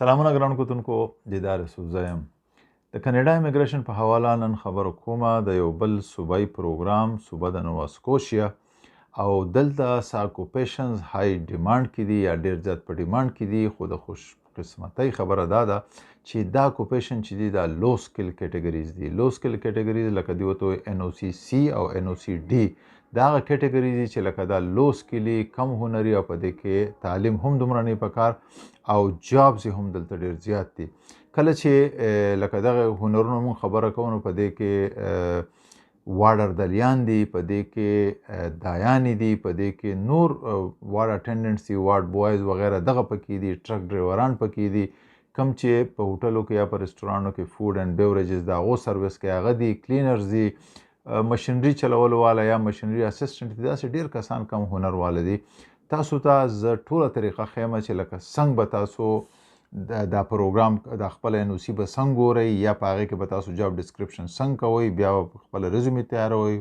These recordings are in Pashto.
سلامونه ګران کتونکو، دیدار سوزه یم. د کاناډا امیګریشن په حواله نن خبرو کومه د یو بل صوبایي پروګرام، صوبه د نووا سکوشیا، او دلته څه occupations high demand کې دي یا ډیر زیات په demand کې دي. خو د خوش قسمتۍ خبره دا ده چې دا occupation چې دي دا low skill categories دي. low skill categories لکه دی ورته ان او سی سی او ان او سی ډي، دا هغه categories دي چې لکه دا low skill ي، کم هنري، او په دې کې تعلیم هم دومره نه پکار او jobs هم دلته ډیر زیات دي. کله چې لکه دغه هنرونو مونږ خبره کوو نو په دې کې واډر دلیان دي، په دې کې دایانې دي، په دې کې نور ward attendants دي، ward boys وغیره دغه پکې دي، truck ډرایوران پکې دي، کم چې په هوټلو کې یا په رستورانو کې food and beverages د هغو سروس کوي هغه دي، cleaners دي، machinery چلولو والا یا machinery assistant دي. داسې ډېر کسان کم هنر والا دي. تاسو ته زه ټوله طریقه ښیم چې لکه څنګه به تاسو دا پروګرام د خپل ان او سي به څنګه ګورئ، یا په هغې کې به تاسو job description څنګه کوئ، بیا به خپله resume تیاروئ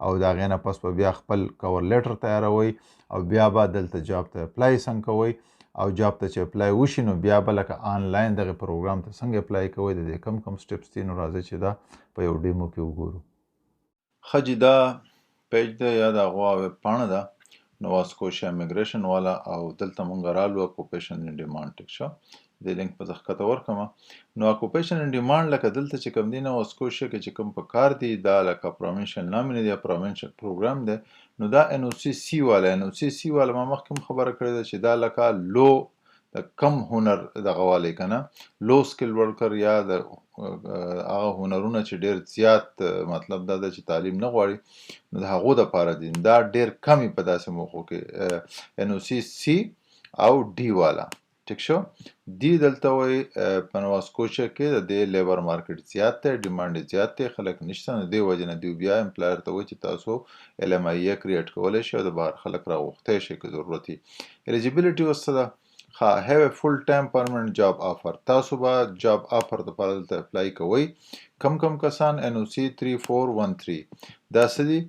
او د هغې نه پس به بیا خپل cover letter تیاروئ او بیا به دلته job ته apply څنګه کوئ، او job ته چې apply وشي نو بیا به لکه آنلاین دغه پروګرام ته څنګه apply کوئ، د دې کم کم steps دي. نو راځئ چې دا په یو demo کې وګورو. ښه جي، دا page دی یا د هغو ویب پاڼه ده نووا سکوشیا امیګریشن والا، او دلته مونږ رالو occupation in demand. ټیک شو، دې لینک به زه ښکته ورکړم. نو occupation in demand لکه دلته چې کوم دی نووا سکوشیا کې چې کوم په کار دی، دا لکه provincial nominee دی یا provincial program دی. نو دا ان او سی سی والا، ان او سی سی والا ما مخکې هم خبره کړې ده چې دا لکه low د کم هنر دغه والی که نه، low skill worker یا د هغه هنرونه چې ډېر زیات، مطلب دا ده چې تعلیم نه غواړي، نو د هغو دپاره دي. دا ډېر کمې په داسې موقعو کې ان او سی سی او ډي والا. ټیک شو، دی دلته وایي په نووا سکوشیا کې د دې labour market زیات دی، demand یې زیات دی، خلک نشته. نو دې وجې نه دوی بیا employer ته وایي چې تاسو ایل ایم آی ای create کولی شئ او د بهر خلک راغوښتی شئ که ضرورت وي. eligibility اوس څه ده؟ ښه، have a full time permanent job offer. تاسو به job offer دپاره دلته apply کوئ. کم کم کسان ان او سی 3413 دا څه دي؟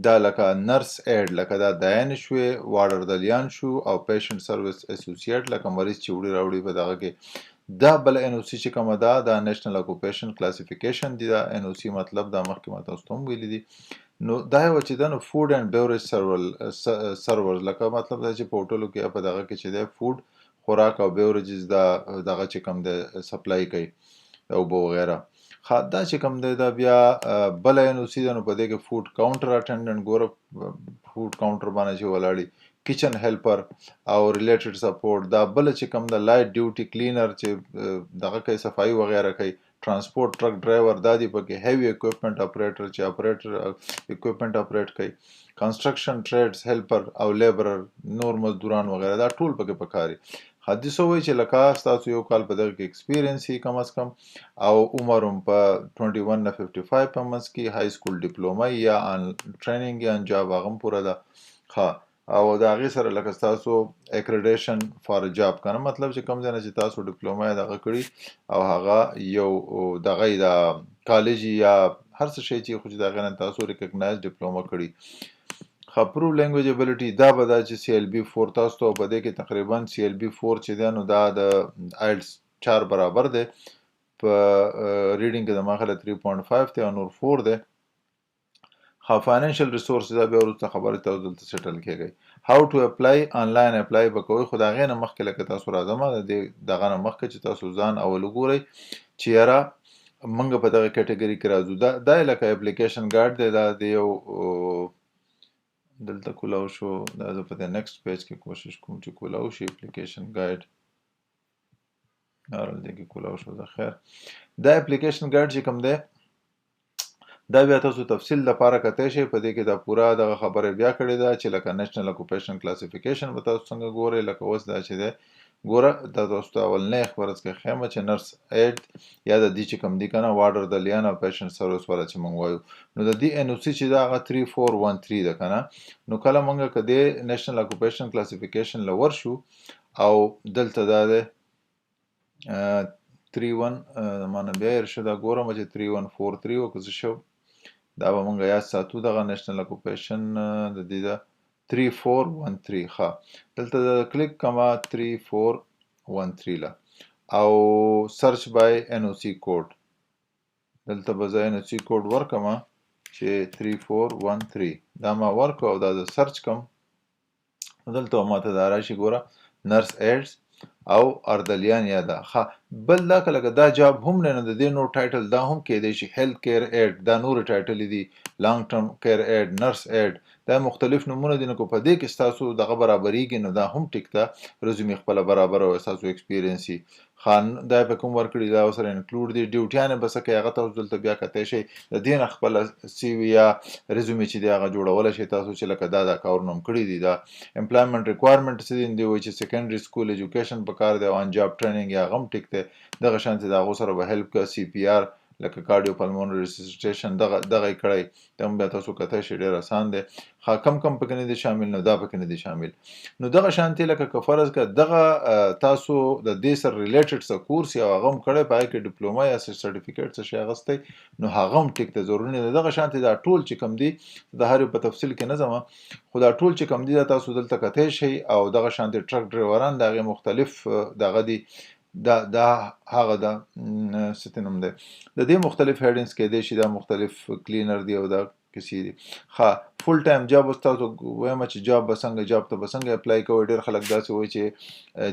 دا لکه nurse aide، لکه دا دایان شوې، واډر دلیان شو، او patient service associate لکه مریض چې وړي راوړي په دغه کې. دا بل ان او سی چې کومه ده دا national occupation classification دی. دا ان او سی مطلب دا مخکې ما تاسو ته هم ویلي دي. نو دا یوه چې ده نو food and beverage server، لکه مطلب دا چې په هوټلو کې یا په دغه کې چې دی food، خوراک او beverages دا دغه چې کوم دی supply کوي د اوبو وغیره. ښه، دا چې کوم دی دا بیا بله ان او سي ده. نو په دې کې food counter attendant، ګوره food counter باندې چې ولاړي، kitchen helper او related support. دا بله چې کوم ده light duty cleaner چې دغه کوي، صفایي وغیره کوي، transport truck driver دا دی پکې، heavy equipment operator چې operator equipment operate کوي، construction trades helper او labourer، نور مزدوران وغیره، دا ټول پکې پکاري. حدیث وایي چې لکه ستاسو یو کال په دغه کې experience یې کم از کم، او عمر هم په 21 نه 55 په منځ کې، high school diploma یا on training یا on job هغه هم پوره ده. ښه، او د هغې سره لکه ستاسو accreditation for job که نه، مطلب چې کوم ځای نه چې تاسو ډیپلومه یې دغه کړي او هغه یو دغه یې د کالج یا هر څه شی چې خو چې د هغې نه تاسو recognize ډیپلومه کړي. ښه، prove language ability دا به دا چې سی ایل بي 4 تاسو ته په دې کې تقریبا سی ایل بي 4 چې دی نو دا د آیلټس 4 برابر دی، په reading کې د ما خیاله 3.5 دی او نور 4 دی. ښه، financial resource دا بیا وروسته خبرې تاسو دلته settle کېږئ. how to apply، online apply به کوئ، خو د هغې نه مخکې لکه تاسو راځم د دې دغه نه مخکې چې تاسو ځان اول وګورئ چې یاره موږ په دغه category کې راځو. دا لکه application guide دی، دا د یو دلته کولاو شو. دا زه په دې next page کې کوشش کوم چې کولاو شي application guide. بهرحال دې کې کولاو شو، زه خیر. دا application guide چې کوم دی دا بیا تاسو تفصیل دپاره کتی شئ. په دې کې دا پوره دغه خبره بیا کړې ده چې لکه national occupation classification به تاسو څنګه ګورئ. لکه اوس دا چې دی ګوره، دا تاسو ته اول نه خبره څخه ښیم چې nurse aide یا د دې چې کوم دی که نه واډر د لیان او patient service والا چې موږ وایو، نو د دې ان او سي چې ده هغه 3413 ده که نه. نو کله موږ که دې national occupation classification له ورشو او دلته دا دی 31، ما نه بیا هېر شو، دا ګورم چې 3143 و که څه شو، دا به موږ یاد ساتو. دغه national occupation د دې ده 3413. ښه، دلته دا کلیک کما 3413 له او سرچ بای ان او سی کوډ، دلته به زه ان او سی کوډ ورکم چې 3413، دا ما ورکړو او دا زه سرچ کوم. نو دلته به ماته دا راشي، ګوره نرس ایډز او اردلیان یا دا. ښه، بل دا که لکه دا جاب هم نه، نو د دې نور ټایټل دا هم کېدای شي، هیلت کیر ایډ، دا نور ټایټل دي، لانګ ټرم کیر ایډ، نرس ایډ، دا مختلف نومونه دي. نو که په دې کې ستاسو دغه برابرېږي نو دا هم ټیک ده، رزومې خپله برابره او ستاسو ایکسپیرینس یي. خان دا په کوم ورکړي دا سره انکلوډ دي. ډیوټیانې به څه کوي هغه تاسو دلته بیا کتی شئ، د دې نه خپله سی وي یا رزومې چې دی هغه جوړولی شئ تاسو چې لکه دا دا کارونه هم کړي دي. دا امپلایمنټ ریکوایرمنټ څه دي، دی وایي چې سیکنډري سکول ایجوکیشن پکار دی او آن جاب ټریننګ یا هغه هم ټیک دی. دغه شانتې د هغو سره به هیلپ کوي. سی پي آر لکه کارډیو پلمونري ریسسټیشن دغه یې کړی، دا هم بیا تاسو کتی شئ، ډېر اسان دی. ښه، کم کم پکې نه دي شامل، نو دا پکې نه دي شامل. نو دغه شانتې لکه که فرض که دغه تاسو د دې سره ریلیټډ څه کورس یا هغه هم کړی، په هغې کې ډیپلومه یا څه سرټیفیکیټ څه شی اخیستی، نو هغه هم ټیک دی، ضروري نه دی. دغه شانتې دا ټول چې کوم دي د هر یو په تفصیل کې نه ځم، خو دا ټول چې کوم دي دا تاسو دلته کتی شئ. او دغه شانتې ټرک ډرایوران د هغې مختلف دغه دي، دا هغه ده، څه ته نوم دی، د دې مختلف هیډینګز کېدای شي، دا مختلف کلینر دی او دا کیسې دي. ښه، فول ټایم جاب اوس تاسو وایم چې جاب به څنګه، جاب ته به څنګه اپلای کوئ. ډېر خلک داسې وایي چې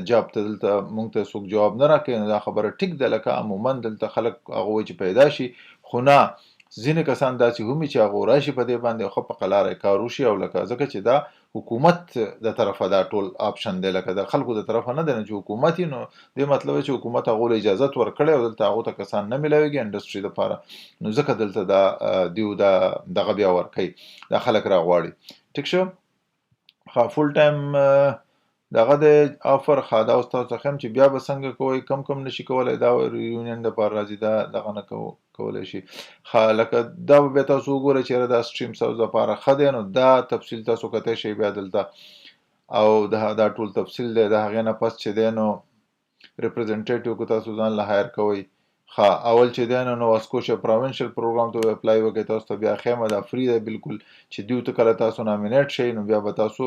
جاب ته دلته موږ ته څوک جواب نه راکوي، نو دا خبره ټیک ده، لکه عموما دلته خلک هغه وایي چې پیدا شي، خو نه، ځینې کسان داسې هم وي چې هغه راشي په دې باندې ښه په قلاره یې کار وشي. او لکه ځکه چې دا حکومت د طرفه دا ټول آپشن دی، لکه د خلکو د طرفه نه دی، نو چې حکومت یې، نو دې مطلب دی چې حکومت هغو له اجازت ورکړی او دلته هغو ته کسان نه میلاویږي انډسټري دپاره، نو ځکه دلته دا دیو دا دغه بیا ورکوي، دا خلک راغواړي. ټیک شو. ښه، فول ټایم دغه دی آفر. ښه، دا اوس تاسو ته ښیم چې بیا به څنګه کوئ، کم کم نشي کولی، دا ریونین دپاره راځي، دا دغه نه کولی شي. ښه، لکه دا به بیا تاسو وګورئ چې یاره دا سټریم ستاسو دپاره ښه دی، نو دا تفصیل تاسو کتی شئ بیا دلته، او دا ټول تفصیل دی. د هغې نه پس چې دی نو ریپرزنټیټیو که تاسو ځان له هایر کوئ. ښه، اول چې دی نو نووا سکوشیا پروینشل پروګرام ته به اپلای وکړئ، تاسو ته بیا ښیمه، دا فری دی بالکل، چې دیو ته کله تاسو نامینیټ شئ نو بیا به تاسو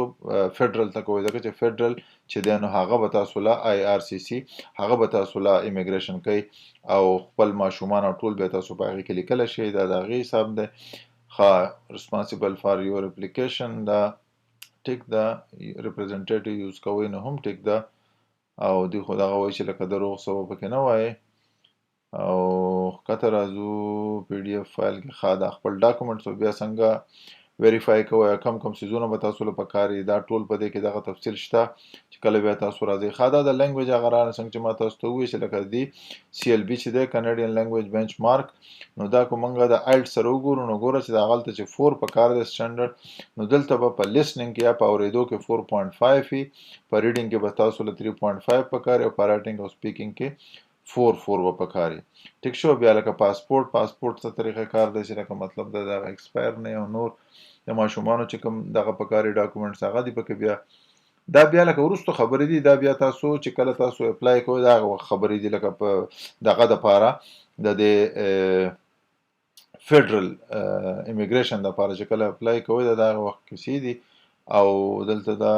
فدرل ته کوئ، ځکه چې فدرل چې دی نو هغه به تاسو له آی آر سی سی هغه به تاسو له امیګریشن کوي او خپل ماشومان او ټول بیا تاسو په هغې کې لیکلی شئ. دا د هغې حساب دی. ښه، ریسپانسیبل فار یور اپلیکیشن دا ټیک ده، ریپرزنټیټیو یوز کوئ نو هم ټیک ده. او دوی خو دغه وایي چې لکه دروغ څه به پکې نه وایي. او ښکته راځو پی ډي اف فایل کې. ښه، دا خپل ډاکومنټس به بیا څنګه ویریفای کوئ، کم کم څیزونه به تاسو له پکار وي، دا ټول په دې کې دغه تفصیل شته چې کله بیا تاسو راځئ. ښه، دا د لینګویج هغه راغله څنګه چې ما تاسو ته وویل چې لکه دې سی ایل بي چې دی کنیډین لینګویج بنچ مارک، نو دا که موږ د آیلټس سره وګورو نو ګوره چې دا هغلته چې 4 پکار دی سټنډرډ، نو دلته به په لیسنینګ کې یا په اورېدو کې 4.5 وي، په ریډینګ کې به تاسو له 3.5 پکار وي، او په رایټینګ او سپیکینګ کې 4 به پکار وي. ټیک شو. بیا لکه پاسپورت څه طریقه کار دی چې لکه مطلب دا دغه ایکسپایر نه او نور د ماشومانو چې کوم دغه پکاري ډاکومنټس هغه دي پکې. بیا دا بیا لکه وروسته خبرې دي، دا بیا تاسو چې کله تاسو اپلای کوئ دا هغه وخت خبرې دي، لکه په دغه دپاره د دې فدرل امیګریشن دپاره چې کله اپلای کوئ دا د هغه وخت کیسې دي. او دلته دا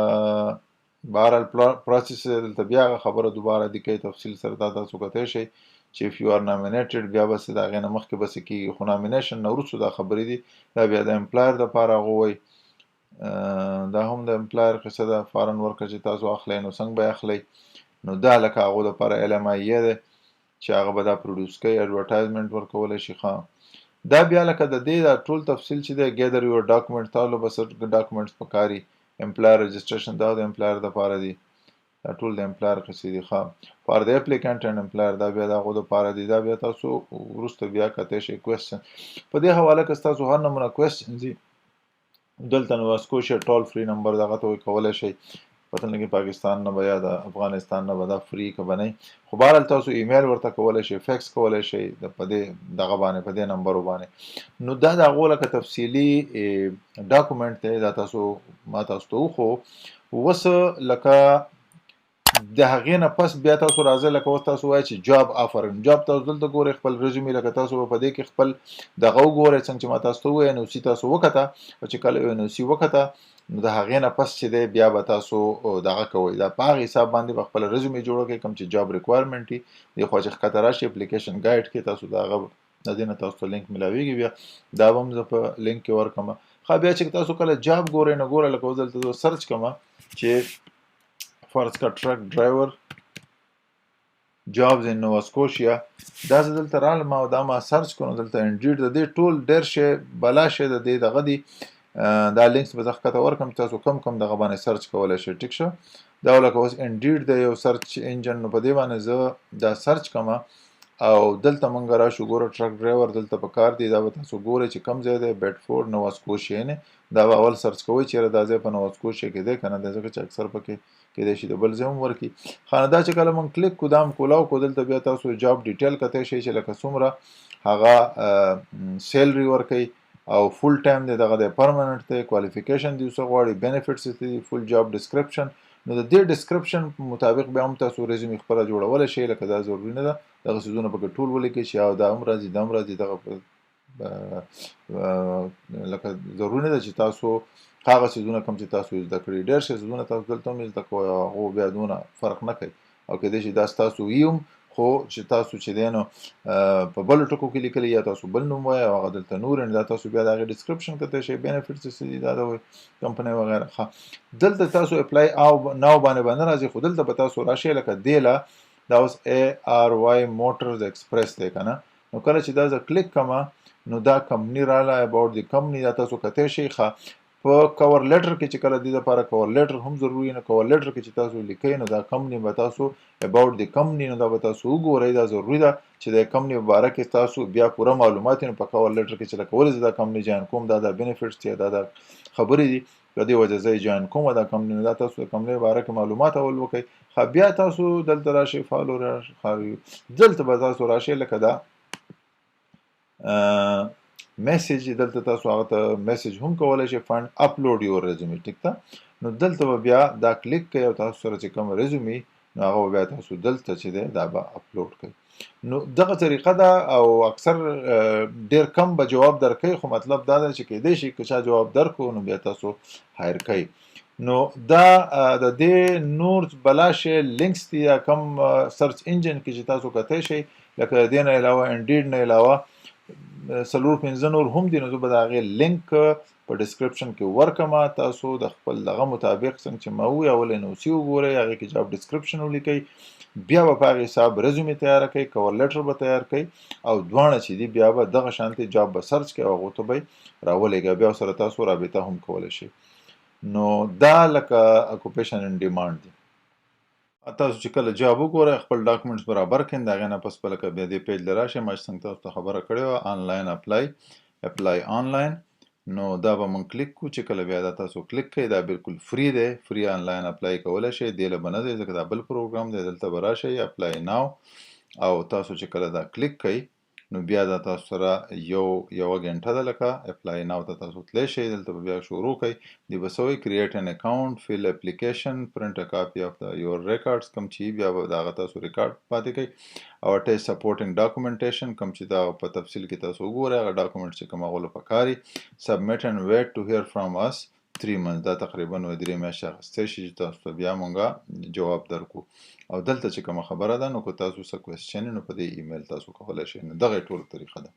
بهرحال پروسس دی، دلته بیا هغه خبره دوباره دي کوي تفصیل سره، دا تاسو کتی شئ چې if you are nominated بیا به څه د هغې نه مخکې به څه کېږي، خو نامینیشن نه وروسته دا خبرې دي. دا بیا د امپلایر دپاره هغه وایي، دا هم د امپلایر قصه ده، فارن ورکر چې تاسو اخلئ نو څنګه به یې اخلئ، نو دا لکه هغو دپاره ایل ایم آی ای دی چې هغه به دا پروډیوس کوي، اډورټایزمنټ ورکولی شي. ښه، دا بیا لکه د دې دا ټول تفصیل چې دی ګیدر یور ډاکومنټ، تاسو له به څه ډاکومنټس پکار وي، امپلایر رجسټریشن دا د امپلایر دپاره دي، دا ټول د امپلایر قصې دي. ښه، فار د اپلیکنټ اینډ امپلایر دا بیا د هغو دپاره دي، دا بیا تاسو وروسته بیا کتی شئ کوېسچن په دې حواله که ستاسو هر نمونه کوېسچن دي دلته نو واسکوشیا ټول فری نمبر دغه ته کولی شئ، پته نه لګي پاکستان نه به یا د افغانستان نه به دا فری که به نه وي، خو بهرحال تاسو ایمیل ورته کولی شئ، فیکس کولی شئ د په دې دغه باندې، په دې نمبرو باندې. نو دا د هغو لکه تفصیلي ډاکومنټ دی، دا تاسو ما تاسو ته وښو. اوس لکه د هغې نه پس بیا تاسو راځئ، لکه اوس تاسو وایئ چې job offer، job تاسو دلته ګورئ خپل resume، لکه تاسو به په دې کې خپل دغه وګورئ څنګه چې ما تاسو ته وویل NOC تاسو وکته، او چې کله NOC وکته نو د هغې نه پس چې دی بیا به تاسو دغه کوئ، دا په هغه حساب باندې به خپله resume جوړه کړئ کوم چې job requirement وي. دې خوا چې ښکته راشي application guide کې تاسو د هغه د دې نه تاسو ته لینک ملاویږي، بیا دا به هم زه په لینک کې ورکړم. ښه بیا چې تاسو کله job ګورئ نو ګوره لکه اوس دلته زه search کوم چې فرض کا truck driver jobs in Nova Scotia، دا زه دلته رالم او دا ما search کړو، دلته Indeed د دې ټول ډېر شی بلا شی د دې دغه دي، دا links به زه ښکته ورکړم چې تاسو کم کم دغه باندې search کولی شئ. ټیک شو، دا لکه اوس Indeed دی یو search engine، نو په دې باندې زه دا search کوم او دلته مونږ راشو ګوره truck driver دلته په کار دی، دا به تاسو ګورئ چې کوم ځای دی، بیډفورډ نووا سکوشیا، نه دا به اول search کوئ چې یاره دا ځای په نووا سکوشیا کې دی که نه دی، ځکه چې اکثر پکې کېدای شي د بل ځای هم ورکړي. ښه نو دا چې کله مونږ کلیک کړو دا هم کولاو کړو، دلته بیا تاسو job detail کتی شئ چې لکه څومره هغه salary ورکوي او full time دی، دغه دی permanent دی، qualification دی څه غواړي، benefits یې دي، full job description. نو د دې description مطابق بیا هم تاسو resume خپله جوړولی شئ، لکه دا ضروري نه ده دغه څیزونه پکې ټول ولیکئ چې او دا هم راځي دا هم راځي، دغه لکه ضروري نه ده چې تاسو هغه څیزونه کوم چې تاسو زده کړي، ډېر شی څیزونه تاسو دلته هم زده کوئ او هغو بیا دونه فرق نه کوي، او کېدای شي دا ستاسو وي هم خو چې تاسو چې دی نو په بلو ټکو کې لیکلي یا تاسو بل نوم وایئ او هغه دلته نور، نو دا تاسو بیا د هغې description کتی شئ، benefits یې څه دي، دا د کمپنۍ وغیره. ښه دلته تاسو apply او now باندې به نه راځي، خو دلته به تاسو راشئ لکه دې له دا اوس ARY Motors Express دی که نه، نو کله چې دا زه کلیک کړم نو دا کمپني راله about the company، دا تاسو کتی شئ. ښه په cover letter کې چې کله دې دپاره cover letter هم ضروري، نو cover letter کې چې تاسو لیکئ نو دا کمپني به تاسو about the company، نو دا به تاسو وګورئ، دا ضروري ده چې د کمپني په باره کې تاسو بیا پوره معلومات نو په cover letter کې چې لکه ولې زه دا کمپني join کوم، دا دا benefits دي، دا دا خبرې دي، په دې وجه زه یې join کوم دا کمپني، نو دا تاسو د کمپني په باره کې معلومات اول وکړئ. ښه بیا تاسو دلته راشئ follow راشئ، دلته به تاسو راشئ لکه دا message، دلته تاسو هغه ته message هم کولی شئ، find upload your resume، ټیک ده. نو دلته به بیا دا کلیک کوئ او تاسو سره چې کوم resume نو هغه به بیا تاسو دلته چې دی دا به اپلوډ کوئ. نو دغه طریقه ده او اکثر ډېر کم به جواب درکوي، خو مطلب دا ده چې کېدای شي که چا جواب درکړو نو بیا تاسو hire کوئ. نو دا د دې نور بلا شی links دي یا کوم search engine کې چې تاسو کتی شئ، لکه د دې نه علاوه Indeed نه علاوه څلور پنځه نور هم دي، نو زه به د هغې لینک په description کې ورکړم، تاسو د خپل دغه مطابق څنګه چې ما وویل اول NOC وګورئ، هغې کې job description ولیکئ، بیا به په هغې حساب resume تیاره کړئ، cover letter به تیار کړئ او دواړه چې دي بیا به دغه شانتې job به search کړئ او هغو ته به یې راولېږئ، بیا سره تاسو رابطه هم کولی شئ. نو دا لکه occupation in demand دي. تاسو چې کله job وګورئ خپل documents برابر کړئ، د هغې نه پس به لکه بیا دې page له راشئ، ما چې څنګه تاسو ته خبره کړې وه online apply، apply online، نو دا به موږ کلیک کړو. چې کله بیا دا تاسو کلیک کړئ دا بالکل free دی، free online apply کولی شئ، دې له به نه ځئ ځکه دا بل پروګرام دی، دلته به راشئ apply now، او تاسو چې کله دا کلیک کړئ نو بیا دا تاسو سره یوه ګنټه ده لکه apply now ته تاسو تللی شئ، دلته به بیا شروع کړئ. دی به څه وایي create an account، fill application، print a copy of the your records، کوم چې بیا به د هغه تاسو ریکارډ پاتې کوي، او attach supporting documentation، کوم چې دا په تفصیل کې تاسو وګورئ هغه ډاکومنټ چې کوم هغو له پکار وي. Submit and wait to hear from us 3 months، دا تقریبا وایي 3 میاشتې اخیستی شي چې تاسو ته بیا مونږه جواب درکړو. او دلته چې کومه خبره ده نو که تاسو څه question نو په دې ایمیل تاسو کولی شئ. نو دغه ټول طریقه ده.